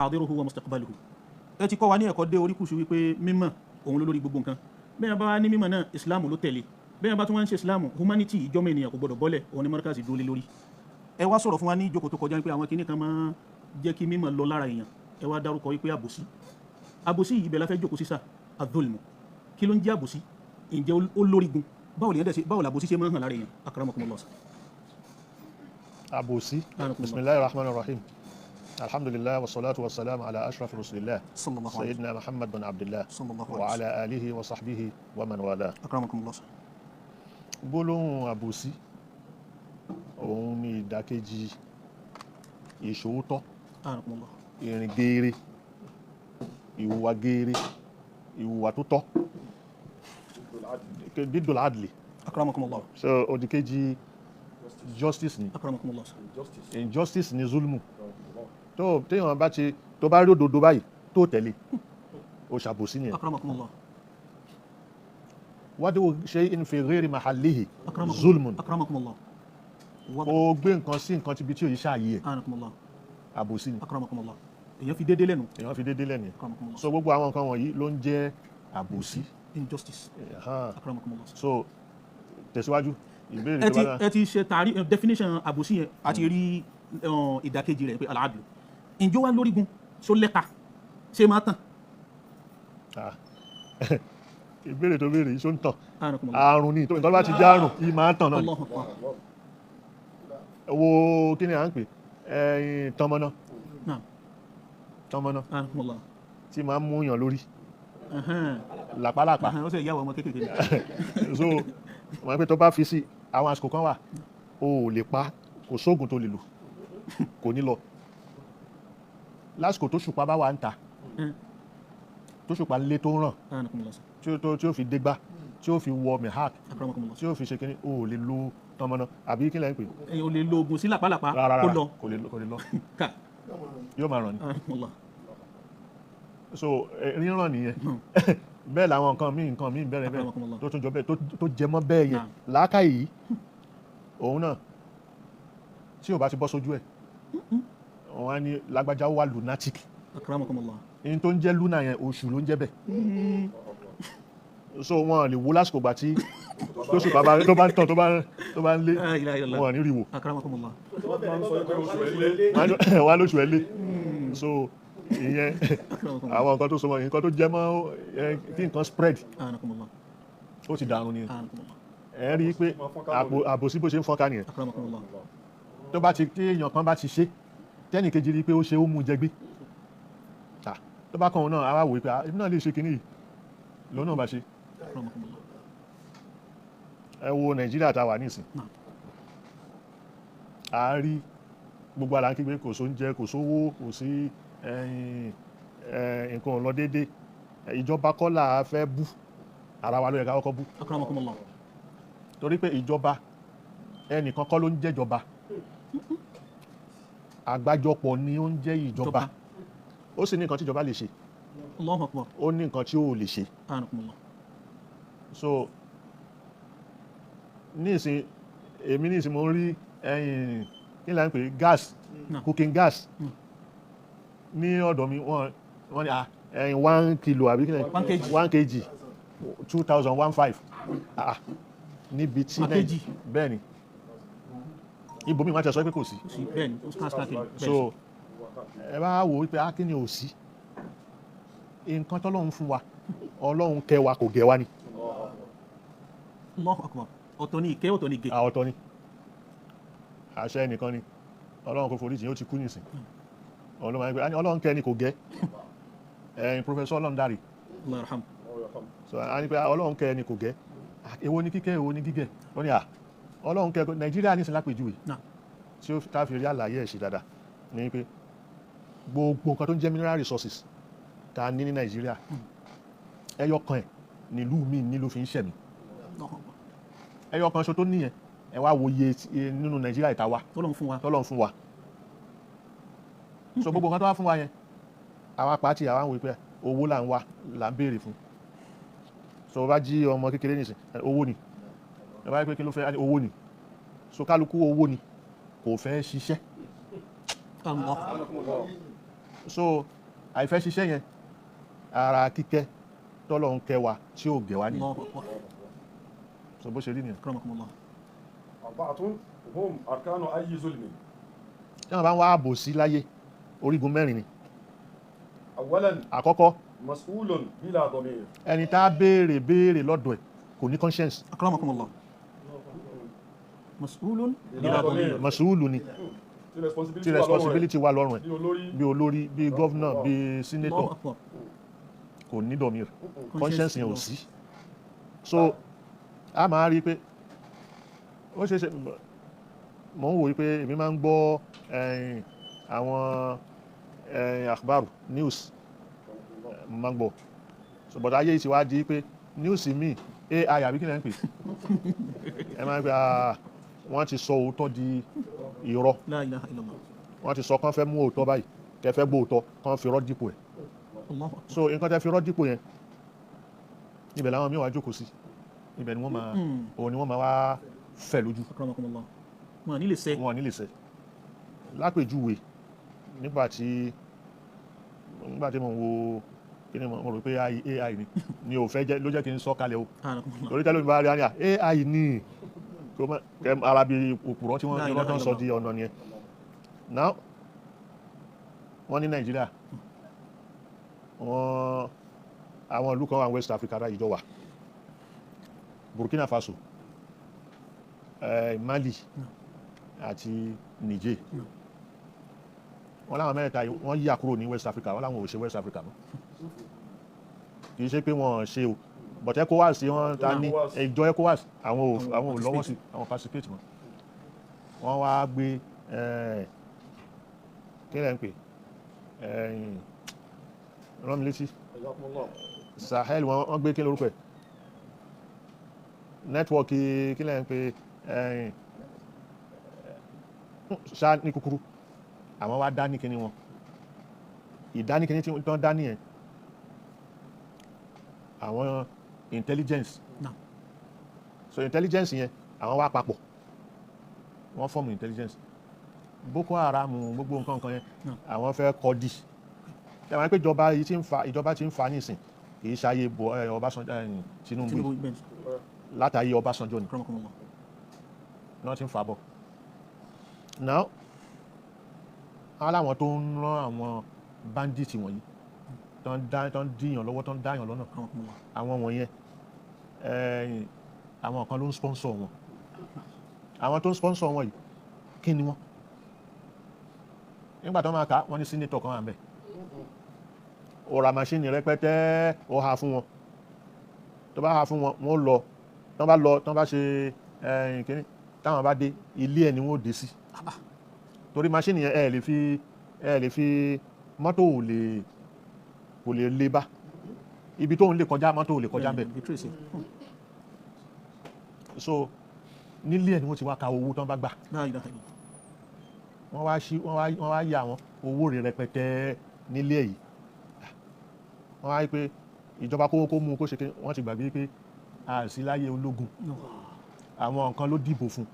Hadiruhu wa mustaqbaluhu. Ẹ ti kọ́ wa ní ẹ̀kọ́ dé oríkùsù wípé mímọ̀ òun ló lórí gbogbo nǹkan. Bẹ́ẹ̀ bá ní mímọ̀ náà, Islam ló tẹ̀lé. Bẹ́ẹ̀ bá tún wá ń ṣe Islam, humanity, ìjọ́mọ ènìyàn kò gbọdọ̀ bọ́lẹ̀, òun ni Markaz dúró lé lórí. Ẹ wá sọ̀rọ̀ fún wa ní ìjókòó tó kọjá pé àwọn kinní kan máa jẹ́ kí mímọ̀ lọ lára èèyàn. Ẹ wá dárúkọ wípé àbòsí, àbòsí yìí, ibẹ̀ la fẹ́ jókòó sísà. Adh-dhulmu, kí ló ń jẹ́ àbòsí? Ǹjẹ́ ó lórígun? Báwo lèyàn dẹ̀ ṣe, báwo làbòsí ṣe máa ń hàn lára èèyàn? Akramakumullah. Àbòsí. Akramakumullah. Bisimilahi rahman rahim, alhamdulilah, wasalaatu wasalaamu ala ashraf rasulillah, sallallahu alayhi sayyidina Muhammad bin Abdillah sallallahu wa alayhi ala alihi wa sahbihi wa man wala. Akramakumullah. Gbólóhùn àbòsí, òun ni ìdàkejì ìṣòótọ́, Akramakumullah. ìrìn geere, ìhùwà geere, ìhùwà tó tọ́, dídùn adli. Akramakumullah. So òdìkejì justice ni. Akramakumullah. Injustice ni zulmu. Tó téèyàn bá ti tó bá rí òdodo báyìí tó tẹ̀lé, ó ṣàbòsí nìyẹn. Akramakumullah. Wadu shay'in fi ghairi mahallihi Akramakumullah. zulmun. Akramakumullah. Ó gbé nǹkan sí nǹkan tíbi tí ò yí ṣàyè ẹ̀, Akramakumullah. àbòsí ni. Akramakumullah. Èèyàn fi déédéé lẹ́nu. Èèyàn fi déédéé lẹ́nu. Akramakumullah. So gbogbo àwọn nǹkan wọ̀nyí ló ń jẹ́ àbòsí. Injustice. Ahan. Akramakumullah. So tẹ̀síwájú ìbéèrè Ẹ tó ti bá ẹ ti ṣe tàrí definition àbòsí yẹn, àti rí ìdàkejì rẹ̀ pé al-adlu. Ǹjẹ́ ó wá lórígun? Ṣó lẹ́ka? Ṣé máa tàn? Ah. Ìbéèrè tó béèrè yìí, ṣó ń tàn? Akramakumullah. Àrùn ni. Nǹkan tó bá ti jẹ́ àrùn yìí máa ń tàn náà ni. Allahu akbar. Wo kí ni à ń pè ẹyin tọmọnà? Naam. Tọmọnà Akramakumullah. tí máa ń mú yàn lórí, làpálàpá. Ó sì yà wọ ọmọ kékeré ni. So wọ́n pẹ́ tó bá fi sí àwọn àsìkò kan wà, o ò lè pa, kò sóògùn tó lè lò, kò ní lọ. Lásìkò tó ṣùpá bá wà ń ta, tó ṣùpá lé, tó ń ràn, Akramakumullah. tí ó fi dégbá, tí ó fi wọ mehak, Akramakumullah. tí ó fi ṣe kínní, o ò lè lo tọmọnà àbí kí lẹ́ ń pè. Ẹ̀yin ò lè lo oògùn sí làpálàpá Rárá. kó lọ. Kò lè lọ. Ká. Yóò máa ràn ni. Akramakumullah. So ríràn nìyẹn. Bẹ́ẹ̀ làwọn nǹkan míì bẹ́ẹ̀ bẹ́ẹ̀ Akramakumullah. tó tún jọ bẹ́ẹ̀, tó jẹ mọ́ bẹ́ẹ̀ yẹn. Naam. Làákàyè yìí, òun náà tí ò bá ti bọ́ sójú ẹ̀, wọ́n á ní lágbájá wà lunatic. Akramakumullah. Ní tó ń jẹ́ luna yẹn, oṣù ló ń jẹ́ bẹ́ẹ̀. So wọn lè wo lásìkò gbà tí tó sì bá tó bá ń tàn, tó bá ń lé, La ilaha illallah. wọn ò ní rí wò. Akramakumullah. Wọ́n á lóṣù ẹ̀ lé. So ìyẹn Akramakumullah. àwọn nǹkan tó so mọ́, nǹkan tó jẹ mọ́ kí nǹkan spread, Akramakumullah. ó ti dàrún ni. Akramakumullah. Ẹ rí i pé àbòsí bó ṣe ń fọ́nká nìyẹn. Akramakumullah. Tó bá ti tí èèyàn kan bá ti ṣe, tẹ́nì kejì rí i pé ó ṣe, ó mú un jẹ gbé ta, tó bá kàn òun náà, á wá wò ó pé, ah, èmi náà lè ṣe kinní yìí, lòun náà bá ṣe. Akramakumullah. Ẹ wo Nàìjíríà tá a wà nísìn. Naam. A rí gbogbo àlà ń kígbe, kò sóúnjẹ, kò sówó, kò sí ẹ̀yìn, nǹkan ò lọ déédé. Ìjọba kọ́ là á fẹ́ bú, ara wa ló yẹ ká kọ́kọ́ bú. Akramakumullah. Torí pé ìjọba, ẹnìkan kọ́ ló ń jẹ́jọba, àgbájọpọ̀ ni ó ń jẹ́ ìjọba. Ìjọba. Ó sì ní nǹkan tí ìjọba lè ṣe. Allahu akbar. Ó ní nǹkan tí ó lè ṣe. Akramakumullah. So ní ìsìn, èmi ní ìsìn mo ń rí ẹyìn, kí là ń pè, gas, Naam. cooking gas ní ọ̀dọ̀ mi. Wọ́n ní, ah, ẹyìn 1 kilo àbí kí ni? 1 kg. 1 kg, 2,015, ah, níbi tí 1 kg. Bẹ́ẹ̀ ni, ibòmíì wọ́n ti sọ pé kò sí. Sí, bẹ́ẹ̀ ni, ó káàkiri bẹ́ẹ̀. So ẹ bá wò ó pé á kí ni ò sí nǹkan tọ́lọ́run fún wa? Ọlọ́run kẹ́ wa, kò gẹ̀ wa ni. Allahu akbar. Ọ̀tọ̀ ni ìkẹ́, ọ̀tọ̀ ni ìgẹ̀. Àwọn ọ̀tọ̀ ni, àṣẹ ẹnìkan ni, Ọlọ́run kò foríjì, ó ti kú nìsín. Ọlọ́run máa ń pè á ní Ọlọ́run kẹ́ ni kò gẹ́ ẹ̀yin, Professor Ọlọ́rundárì. Allah yarham. So a ní pé Ọlọ́run kẹ́ ni kò gẹ́. Èwo ni kíkẹ́, èwo ni gígẹ̀? Ó ní à Ọlọ́run kẹ́ Nàìjíríà nísìn lápèjúwe, tí ó tá fi rí àlàyé ẹ̀ ṣe dáadáa ní pé gbogbo nǹkan tó ń jẹ́ mineral resources tá a ní ní Nàìjíríà, ẹyọ kan ẹ̀ nílùú míì ní ló fi ń ṣẹ̀mí. Allahu akbar. Ẹyọ kan ṣo tó níyẹn, ẹ wá wo iye nínú Nàìjíríà ìta wa Tọ́lọ́run fún wa. tọ́lọ́run fún wa. So gbogbo nǹkan tó wá fún wa yẹn, àwa pàtì, àwa ń wò pé owó là ń wá, là ń béèrè fún. So bá jí ọmọ kékeré nìsín, owó ni. Ẹ bá rí pé kí ló fẹ́? Á ní owó ni. So kálukú owó ni, kò fẹ́ ṣiṣẹ́. Allah. So àìfẹ́ ṣiṣẹ́ yẹn ara kíkẹ́ tọ́lọ̀ ń kẹ́ wa tí ò gẹ̀ wá nìyẹn. Allahu akbar. So bó ṣe rí nìyẹn. Akramakumullah. أربعة هم أركان أي ظلم. Tí wọ́n bá ń wá ààbò sí láyé, orígun mẹ́rin ni. أولا Àkọ́kọ́, مسؤول بلا ضمير. ẹni tá a béèrè béèrè lọ́dọ̀ ẹ̀ kò ní conscience. Akramakumullah. Mas'ulun Bila bila dhamir. dhamir. Mọ̀sùlù ni Tí responsibility tí wà lọ́rùn ẹ̀. responsibility wà lọ́rùn ẹ̀, Bí olórí. bí olórí, bí governor, bí senator, Allahu akbar. kò ní dọ̀mír, conscience yẹn ò sí. So a máa rí i pé ó ṣeé ṣe, mò ń wò ó pé èmi máa ń gbọ́ àwọn akhbar news, mo máa ń gbọ́. So but ayé yìí ti wá di pé news mi AI àbí kí ni ẹ ń pè ẹ máa ń pè, wọ́n ti sọ òótọ́ di irọ́. La ilaha illallah. Wọ́n ti sọ kán fẹ́ mú òótọ́ báyìí, kẹ́ fẹ́ gbọ́ òótọ́, kán fi irọ́ dípò ẹ̀. Allahu akbar. So nǹkan tẹ́ fi irọ́ dípò yẹn, ibẹ̀ làwọn míì wá jókòó sí, ibẹ̀ ni wọ́n máa òun ni wọ́n máa wá fẹ̀ lójú. Akramakumullah. Wọn ní lè ṣe. Wọn ò ní lè ṣe. Lápèjúwe, nígbà tí mo ń wo kí ni, mo rò pé AI ni ò fẹ́ jẹ́ ló jẹ́ kí n sọ kalẹ̀ o. Akramakumullah. Torí tẹ́lẹ̀ mi bá rí àníyà AI ni kó má kẹ́ ara bí òpùrọ́ tí wọ́n La irọ́ ilaha tó ń sọ illallah. di ọ̀nà nìyẹn. Now wọ́n ní Nàìjíríà, wọ́n àwọn ìlú kan wà ní West Africa ráyìí jọ wà, Burkina Faso, Mali àti Niger. Wọ́n láwọn mẹ́ta yìí wọ́n yà kúrò ní West Africa, wọ́n láwọn ò ṣe West Africa mọ́. Kì í ṣe pé wọ́n ṣe o, but ECOWAS wọ́n ta ní ECOWAS. ìjọ ECOWAS àwọn ò Àwọn lọ́wọ́ sí, àwọn participate mọ́. Wọ́n wá gbé kí lẹ́ ń pè, rán mi létí. Hayyakumullah. Sahel, wọ́n gbé kí lórúkọ ẹ̀, nẹ́tíwọ́ọ̀kì kí lẹ́ ń pè, ṣá ní kúkúrú, àwọn wá dání kíní wọn, ìdáníkíní tí wọ́n dání yẹn, àwọn intelligence. Naam. So intelligence yẹn, àwọn wá papọ̀, wọ́n fọ́ọ̀mù intelligence. Boko Haram, gbogbo nǹkan kan yẹn, Naam. àwọn fẹ́ kọ́ di ṣe àwọn pé ìjọba yìí ti ń fa, ìjọba ti ń fa nísìn, kì í ṣayé Ọbásanjọ́, Tinubu Tinubu yìí, bẹ́ẹ̀. látàyè Ọbásanjọ́ ni Akramakumullah. wọ́n ti ń fa bọ̀. Now aláwọn tó ń rán àwọn bandits wọ̀nyí tó ń dá, tó ń díyàn lọ́wọ́, tó ń dáyàn lọ́nà, Akramakumullah. àwọn wọ̀nyẹn, àwọn kan ló ń sponsor wọn. Àwọn tó ń sponsor wọn yìí, kí ni wọ́n? Nígbà tó máa kà á, wọ́n ní senator kan wà ńbẹ̀, ó ra machine rẹpẹtẹ, ó ha fún wọn. Tó bá ha fún wọn, wọ́n lọ, tó bá lọ, tó bá ṣe kíní, táwọn bá dé ilé ẹ̀ ni wọ́n ó dé sí, torí machine yẹn ẹ lè fi mọ́tò ò lè, kò lè lé bá ibi tóun lè kọjá, mọ́tò ò lè kọjá ńbẹ̀. Bẹ́ẹ̀ni, trace. So nílé ẹ̀ ni wọ́n ti wá ka owó tán bá gbà. La ilaha illallah. Wọ́n wá sí, wọ́n wá yà wọ́n owó rẹ̀ rẹpẹtẹ nílé ẹ̀ yìí. Wọ́n wá rí pé ìjọba kó mú kó ṣe kí wọ́n ti gbàgbé pé a sí láyé ológun. Àwọn nǹkan ló dìbò fún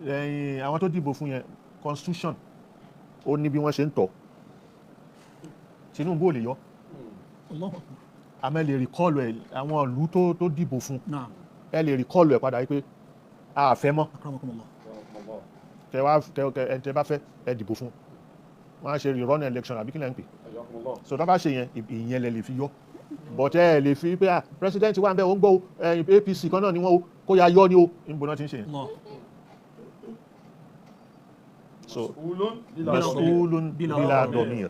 ẹ̀yìn, àwọn tó dìbò fún yẹn, constitution ó ní bí wọ́n ṣe ń tọ̀. Tinubu ò lè yọ. Allahu akbar. Àmọ́ ẹ lè recall ẹ̀, àwọn ìlú tó dìbò fún, Naam. ẹ lè recall ẹ̀ padà wípé a fẹ́ mọ́. Akramakumullah. Tẹ wá tẹ tẹ ẹ tẹ bá fẹ́, ẹ dìbò fún. Wọ́n á ṣe rerun election àbí kí lẹ́ ń pè. So tó bá ṣe yẹn, ìyẹn lẹ lè fi yọ, but ẹ lè fi pé, ah, president wà ń bẹ, ó ń gbọ́ o, APC kan náà ni wọ́n o, kó ya yọ ni o, níbo náà ti ń ṣe yẹn? Allah. So مسؤول بلا ضمير. mas'ulun Bila bila dhamir. domir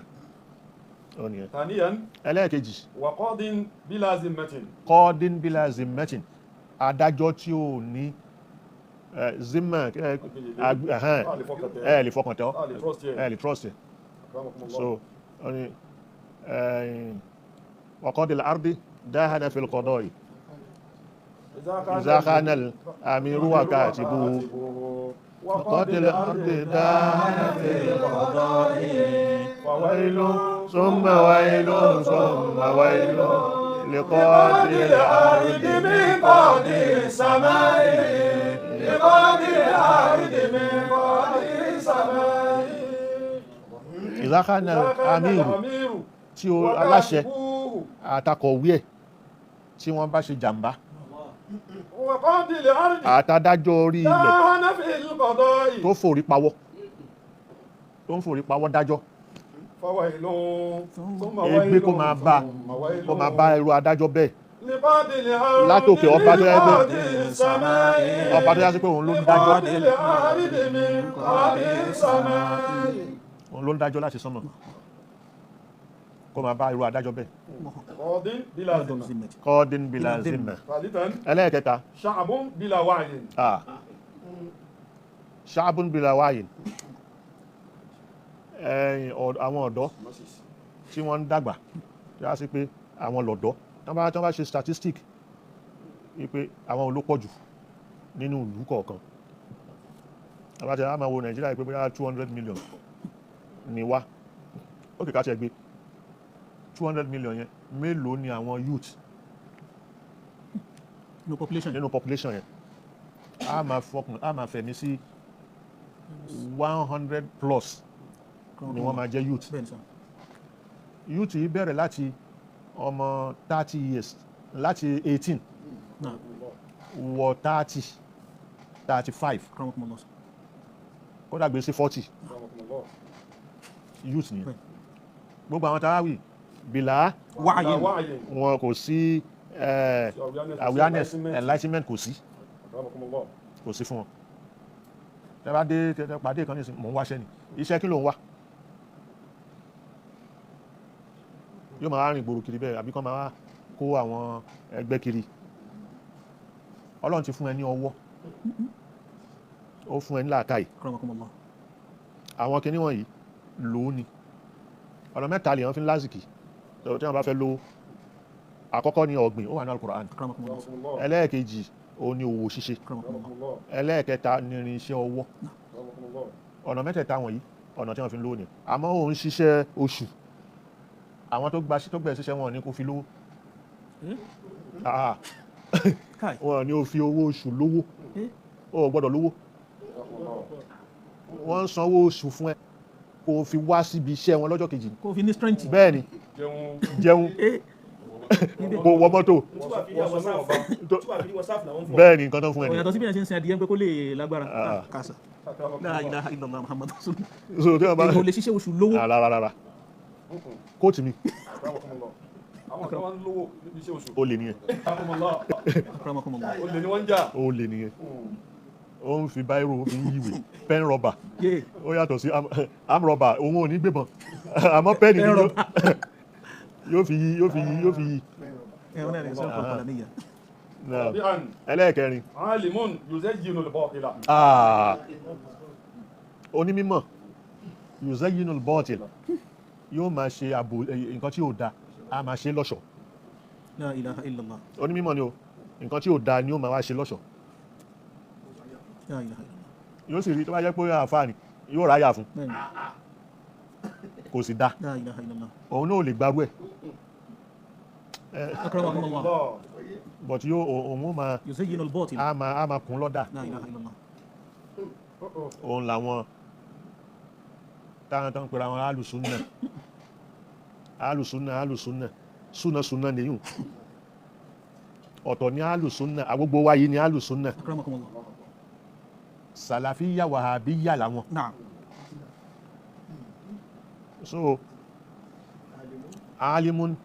ó nìyẹn. ثانيا Ẹlẹ́ẹ̀kejì, وقاض بلا ذمة. qadin bila zimmatin, adájọ́ tí ò ní zimma, A lè fọkàn tẹ̀. ẹ lè fọkàn tẹ́ ọ. A lè trust ẹ. Ẹ lè trust ẹ. أكرمكم الله. So ó ní وقاضي الأرض داهن في القضاء إذا خان الأمير وكاتبه، وقاضي الأرض داهن في القضاء، وويل ثم ويل ثم ويل لقاضي الأرض من قاضي السماء، لقاضي الأرض من قاضي السماء. Idha khana al-amiru tí o aláṣẹ àtakọ̀wé ẹ̀ tí wọ́n bá ṣe jàǹbá àtàdájọ́ orí ilẹ̀ tó forí pawọ́ tó ń forí pawọ́ dájọ́ ègbé kó máa bá irú adájọ́ bẹ́ẹ̀ látòkè ọba tó yẹ pé ọba tó yẹ pé òun ló ń dájọ́ òun ló ń dájọ́ láti sánmọ̀ kó máa bá irú adájọ́ bẹ́ẹ̀. Kọ́ọ̀dín bílà zimma. Ẹlẹ́ẹ̀kẹta. Ṣàbùn bílà wáyìn. Ṣàbùn bílà wáyìn. Àwọn ọ̀dọ́ tí wọ́n ń dàgbà tí a sì pé àwọn lọ̀dọ́ tí wọ́n bá ṣe statistic wípé àwọn olópọ̀jù nínú ìlú kọ̀ọ̀kan. Àbájá a máa wo Nàìjíríà pé bóyá 200 million ni wá. Ó kìí ká ṣe gbé 200 million yẹn mélòó ni àwọn youth nínú population yẹn a máa fọkàn a máa fẹ̀mí sí 100 plus ni wọ́n máa jẹ́ youth. Youth yìí bẹ̀rẹ̀ láti ọmọ 30 years láti 18 wọ 30 35 kódà gbé sí 40 youth nìyẹn. Gbogbo àwọn tarawih bìlà wọn kò sí awareness enlightenment kò sí kò sí fún wọn. Tẹ́ bá dé tẹ́ pàdé kan nísìnyí mò ń wáṣẹ́ ni iṣẹ́ kí ló ń wá yóò máa rìn gbòòrò kiri bẹ́ẹ̀ àbí kán máa kó àwọn ẹgbẹ́ kiri. Ọlọ́run ti fún ẹ ní ọwọ́ ó fún ẹ ní làákàyè àwọn kinní wọ̀nyí lò ó ni. Ọ̀nà mẹ́ta lèèyàn fi ń lásìkì tí wọ́n bá fẹ́ lówó. Àkọ́kọ́ ni ọ̀gbìn ó wà ní Al-Qur'an. Ẹlẹ́ẹ̀kejì ó ní òwò ṣíṣe. Ẹlẹ́ẹ̀kẹta ní irinṣẹ́ ọwọ́. Ọ̀nà mẹ́tẹ̀ẹ̀ta wọ̀nyí ọ̀nà tí wọ́n fi ń lówó ni. Àmọ́ òun ṣiṣẹ́ oṣù àwọn tó gbẹ̀ ṣiṣẹ́ wọn ní kó fi lówó. Wọn ní ó fi owó oṣù lówó. Ó gbọ́dọ̀ lówó. Wọ́n ń sanwó oṣù fún ẹ kó fi wá síbi iṣẹ́ wọn lọ́jọ́ kejì. Kó fi ní strength. Bẹ́ẹ̀ ni jẹun kó wọ mọ́tò. Bẹ́ẹ̀ ni nǹkan tó fún ẹ ni. Yàtọ̀ sí bí ẹ ṣe ń sin adìyẹ pé kó lè lágbára. Kásá. La ilaha illallah Muhammadu rasulullah. Èèyàn lè ṣiṣẹ́ oṣù lówó. Rárá. Kóòtù mi. Ó lè nìyẹn. Ó lè nìyẹn. Ó ń fi báírò ó fi ń yíwèé pen rubber ó yàtọ̀ sí arm rubber òun ò ní gbébọn àmọ́ pẹ́ẹ̀nì ni yóò fi yí yóò fi yí yóò fi yí. Ẹlẹ́ẹ̀kẹrin. Onímọ̀ yuzayyinul batil yóò máa ṣe àbò nǹkan tí ò da á máa ṣe lọ́ṣọ̀ọ́. La ilaha illallah. Onímọ̀ ni o nǹkan tí ò da ni ó máa wá ṣe lọ́ṣọ̀ọ́. Yóò sì rí tó bá jẹ́ pé àǹfààní yóò ráyà fún kò sì dá òun náà lè gbarú ẹ̀ but yóò òun ó máa á máa kún lọ́dà. Òun làwọn táwọn tó ń pera wọn alùsùnà alùsùnà alùsùnà súnà súnà nìyún ọ̀tọ̀ ní alùsùnà àgbogbo wa yìí ní alùsùnà sàlàfíyà wàhábíyà làwọn. So alimun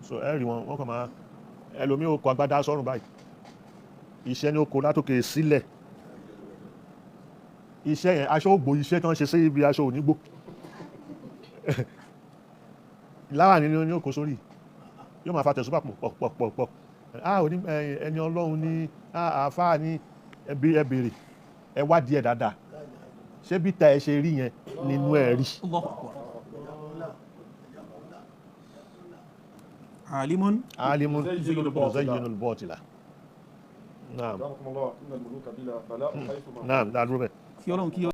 so ẹ̀rí wọn wọ́n kàn máa ẹlòmí ó kọ agbádá sọ́rùn báyìí iṣẹ́ ní ó kó látòkè sílẹ̀ iṣẹ́ yẹn aṣọ ògbò iṣẹ́ tán ṣe sí ibi aṣọ onígbò láwà nínú ní ó kó sórí yóò máa fa tẹ̀sùbà pọ̀ pọ̀ pọ̀ pọ̀ ẹni ọlọ́run ní àáfàá ní ẹbí ẹ béèrè ẹ wádìí ẹ dáadáa ṣé bí ta ẹ ṣe rí yẹn nínú ẹ rí. Alimun alimun yuzayyinul batila. Naam naam dàdúró bẹ́ẹ̀. Kí Ọlọ́run kí